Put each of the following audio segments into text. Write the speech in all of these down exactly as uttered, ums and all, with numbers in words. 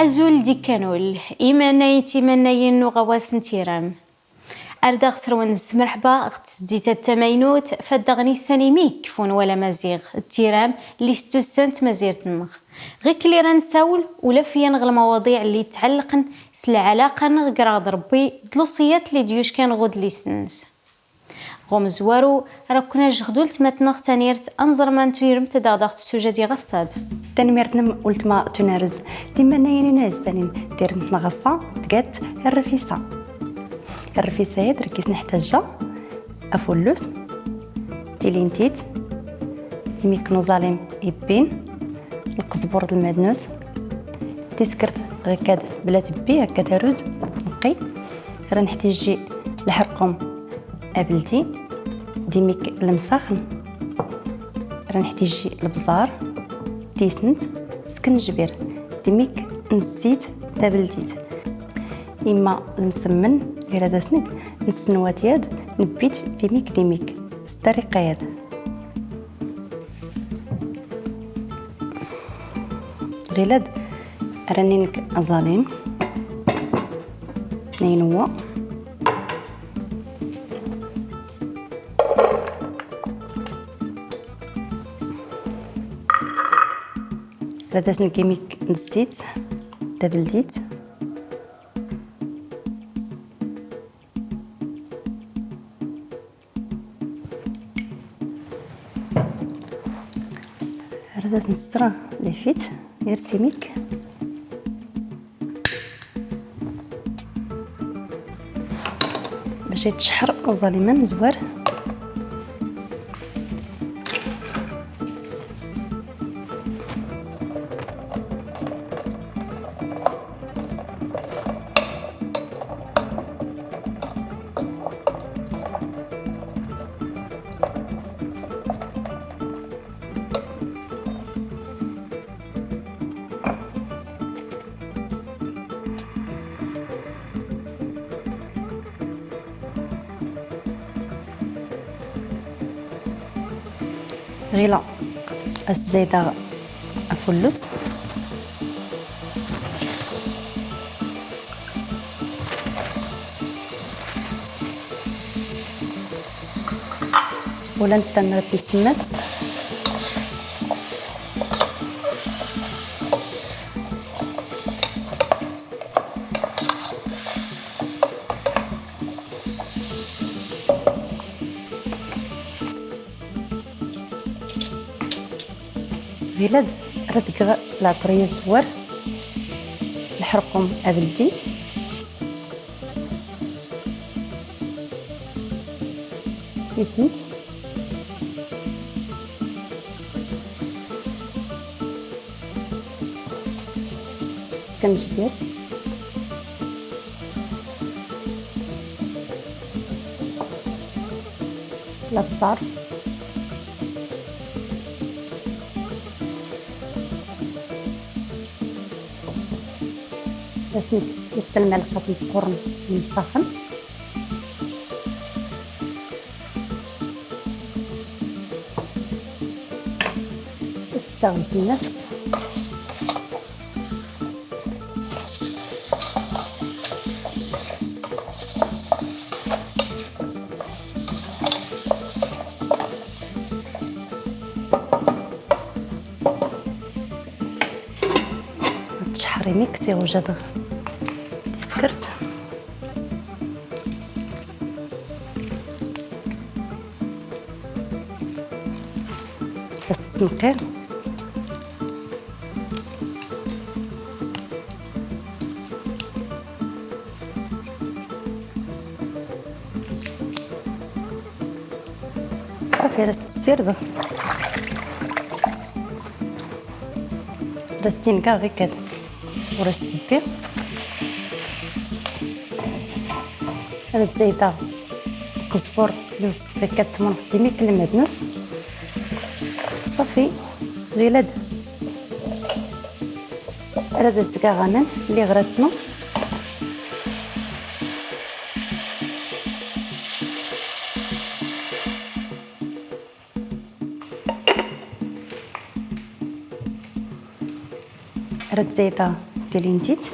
Azul di kanul, imannayen timannayin n uɣawas n Tiram. Ar d aɣ-srwen s mreḥba ɣ tseddit-a tamaynut, faddaɣ nissan imi yekfun wala Maziɣ d Tiram, lli s tussant tmazirt-nneɣ. Ɣikelli ra nsawel, ula f yan ɣ lmawaḍiɛ lli tɛellqen s lɛalaqa-nneɣ graɣ d Rebbi, d lewṣiyat lli d-yuckan ɣ udlis-nnes. Ɣ umezwaru, ra ken-ajjeɣ d ultma-tneɣ Tanirt, anẓerman tuyremt ad aɣ-daɣ tessujad i ɣassad. Tanemmirt-nnem ultma Tunarez. Timannayin-inu ɛezzanin, tirmt n ɣassa tgat rrfisa. Rrfisa-ad rkis neḥtaǧa afullus, tilintit, imik n uẓalim ibbin, lqezbur d lmadnus, tiskert ɣikkad bla tebbi akkad arud neqqi. Ra neḥtiji lḥerqum abeldi, dimik lemsaxen. Ra neḥtiji lebẓar, tisent, skenjbir, dimik n zzit tabeldit. Imma lemsemmen, ira d asneg, nessenwat yad, nebbit dimik dimik, s tariqa yad. Ɣilad, ara ninek aẓalim, nayen wa. Ra d asneg imik n zzit tabeldit. Ar d as-nesra lifit, irsimik. Bac yettceḥḥer uẓalim amezwar. Ɣila as-zaydeɣ afullus. Ula netta nrat n tmest. Ɣilad, ara dgeɣ lɛeṭriya zewwer, lḥerqum abeldi, yetmet, skenjbir. Labẓar. Asmi tefka lmalḥa meqqren yemsaxen. Isteɣ msennas. Tceḥḥer imi ksiɣ ujadeɣ tiskert. Ad s-tt-nqiɣ. Ṣafi, ad as-tt-ssirdeɣ. Ad as-tt-ingeɣ ɣikkad. Ur as-tt-tebbi. Ad zaydeɣ qezfur lus ɣikkad smun xdimi kelmed nus. Ṣafi, ɣilad. Ad as-gaɣ aman, lliɣ ratnu. Ad zaydeɣ Tilintit.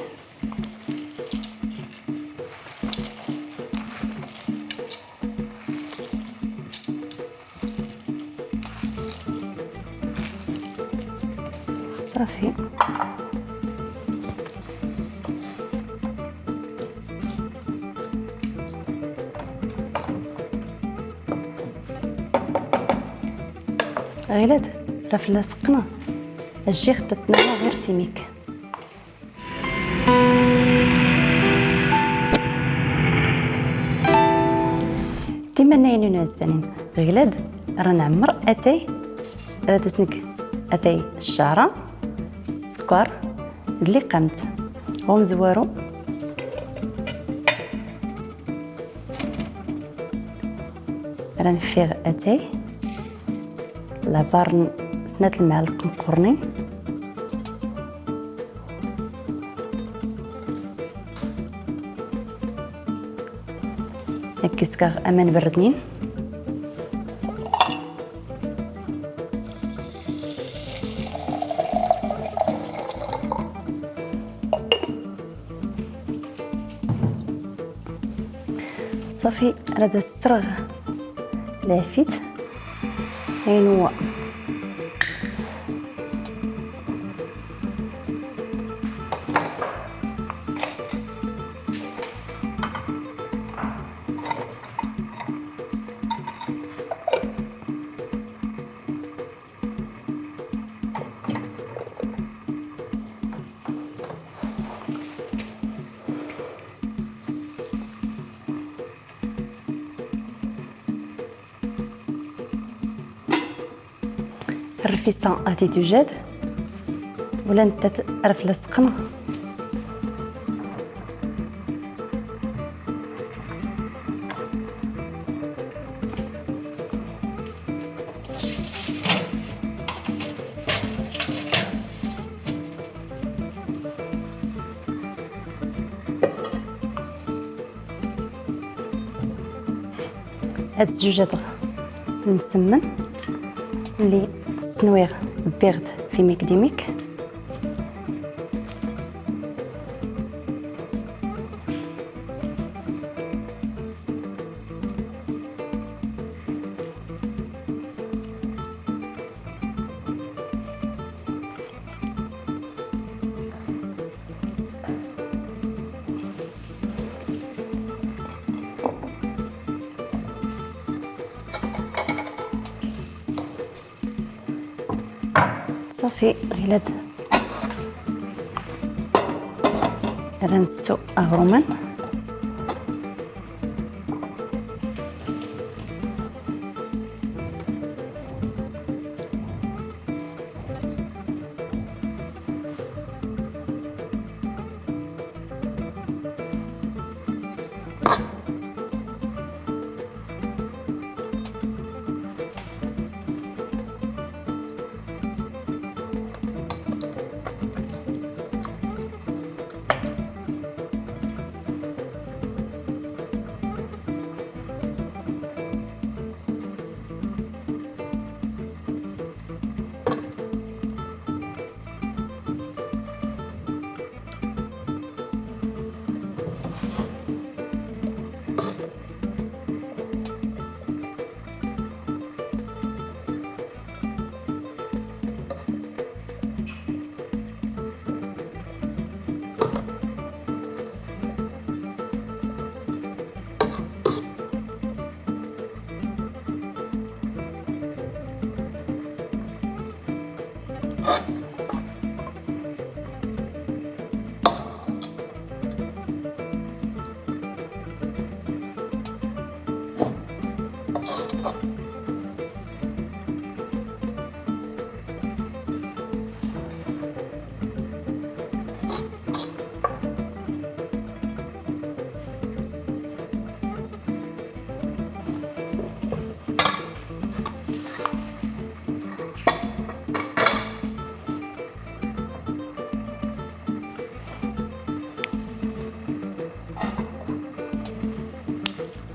صافي. غيلاد، راه فلا سقنا. الجيخ تتنهى غير سيميك. ديما ناينين عزانين غلاد، راه نعمر اتاي، راه تسنك اتاي الشعره، السكر، اللي قمت غوم زوارو. راه نفيغ اتاي لعبار سنات المعالق مقرنين. هكي سكر امان بردنين. صافي، راه دا السرغ لافيت. اينوا. الرفيسة غادي توجد ولا نتات رفلة سخنة. هاد الزوجات نسمن اللي سنويغ بيغت في ميك ديميك. صافي غيلاد، راه نسو اغرومان.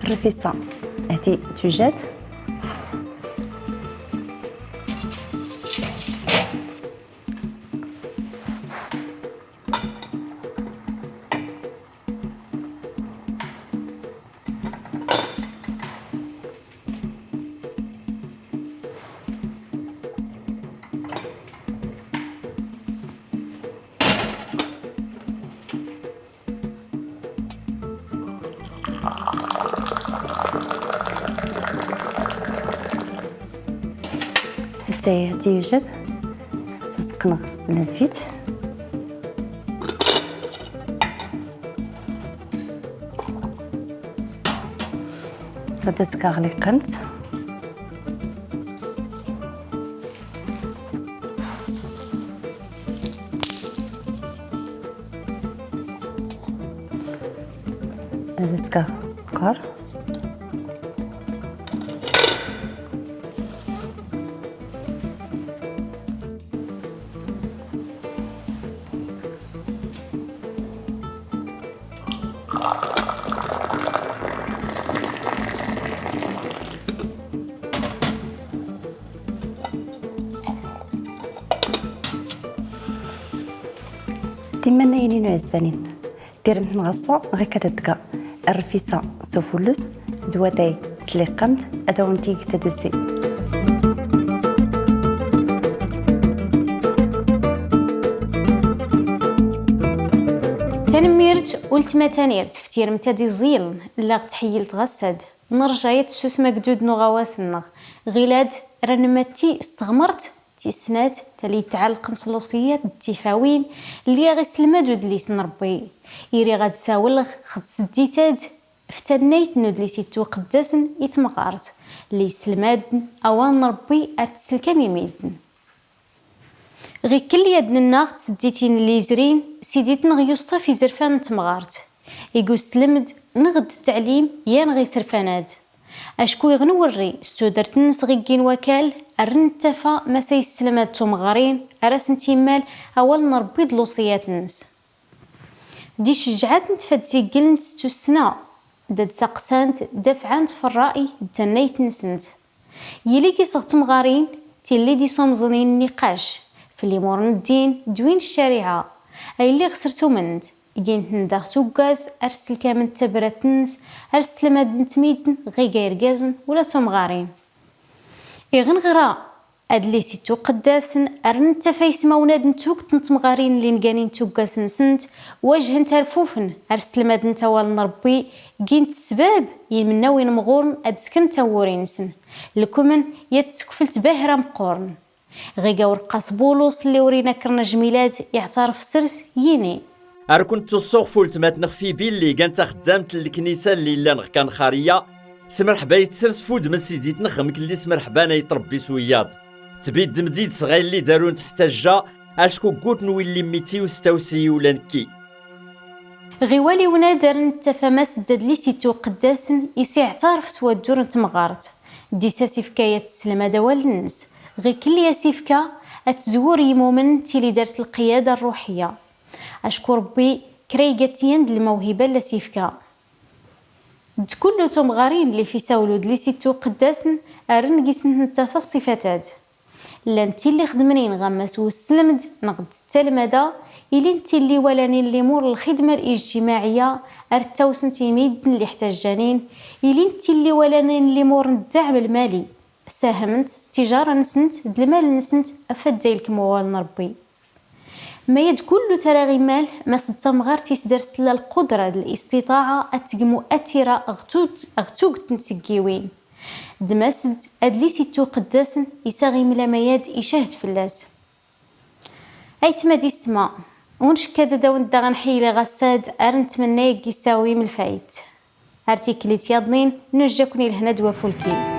الرفيسة هاتي توجد. Tayat yujad, tasqneɣ lafit. Ad as-kaɣ liqent. Ad as-kaɣ sskeṛ. Timannayin-inu ɛezzanin, tiremt n ɣassa ɣikat ad tga rrfisa s ufulus d watay s liqamt ad awen-tig tadasi. Tanemmirt ultma Tanirt f tiremt ad iẓilen, lliɣ tḥeyyilt ɣassad. Nerǧa-yat susem agdud n uɣawas-nneɣ. Ɣilad ra nmatti s teɣmert tis snat, tali tɛelqen s luṣiyat d tifawin, lliɣ iselmad udlis n Rebbi. Iriɣ ad sawleɣ xed tseddit-ad f tannayt n udlis ittuqeddasen i temɣart, li yesselmaden awal n Rebbi ar tesselkam i midden. Ɣikelli ad nennaɣ tsedditin n lizrin, sidit-nneɣ yuṣṣaf izerfan n temɣart, i yusselmed neɣ d ttaɛlim yan ɣ iserfan-ad. Acku iɣen werri s tudert-nnes ɣiggin wakal, rren ttafa ma sa yesselmad tumɣarin, ar asent yemmal awal n Rebbi d luṣiyat-nnes. D icejɛatent fad ziggelent s tussna, da d-saqsant, dafɛant f ṛṛay d tannayt-nsent. Yili giseɣ temɣarin, tilli d isumẓen i nniqac, f limur n ddin d win ccariɛa, ay lliɣ sertument, gint-n daɣ tuggas, ar sselkament tabrat-ns, ar sselmadent midden ɣiga irgazen ula d tumɣarin. Iɣen ɣra adlis ittuqeddasen, ar nettaf ismawnad n tugt n temɣarin n linganin tuggas-nsent, wajhent ar fufen, ar sselmadent awal n Rebbi, gint ssbab i imennawen mɣuren ad sken tawuri-nsen. Lekmen yat tsekfelt bahra meqqoren. Ɣiga urqas Bulus lli urin akrn ajmilad iɛtaref sers yini. Ar kent-ttuṣṣuɣ f ultmatneɣ Fibi lli gant taxeddamt n leknisa lli llan ɣ Kanxariya, s mreḥba yettsers f udem n sidit-nneɣ mkelli s mreḥba n ayt Rebbi s wiyaḍ. Tbiddem-d-id s ɣaylli darun teḥtajja, acku gguten willi mmiti ustawsi ula nekki. Ɣiwal iwnad ar nettaf amas d adlis ittuqeddasen isiɛtaref s waddur n temɣart. Dis asifka yat tesselmad awal-nnes, ɣikelli asifka ad tezwur yimumen tili dars lqiyada rruḥiya. Acku Rebbi kra igattiyen d lmawhiba n lasifka. D kullu tumɣarin lli f isawel udlis ittuqeddasen, rren gis-nt nettafa ṣṣifat-ad. Llan tilli xedmnin ɣammas wesselmed neɣ d talmada, ilin tilli walanin limur n lxidma lijtimaɛiya, ar ttawsent i midden lli ḥtajjanin, ilin tilli walanin limur n ddaɛm lmali, sahment s tijara-nsent d lmal-nsent af adday lkem wawal n Rebbi. Ma yad kullu tara ɣimmal, ma s d tamɣart isders tella lqudra d listiṭaɛa ad tegmu attira ɣ tut-, ɣ tugt n tseggiwin. D ma s d adlis ittuqeddasen isaɣ imla ma yad icahd fell-as. Aytma d isma, uncekkad ad awen-d-daɣen ḥeyliɣ ass-ad ar nettmenna yag isawim lfayt. Ar tiklit yaḍnin, nujja-ken ilhan ad wafulkin.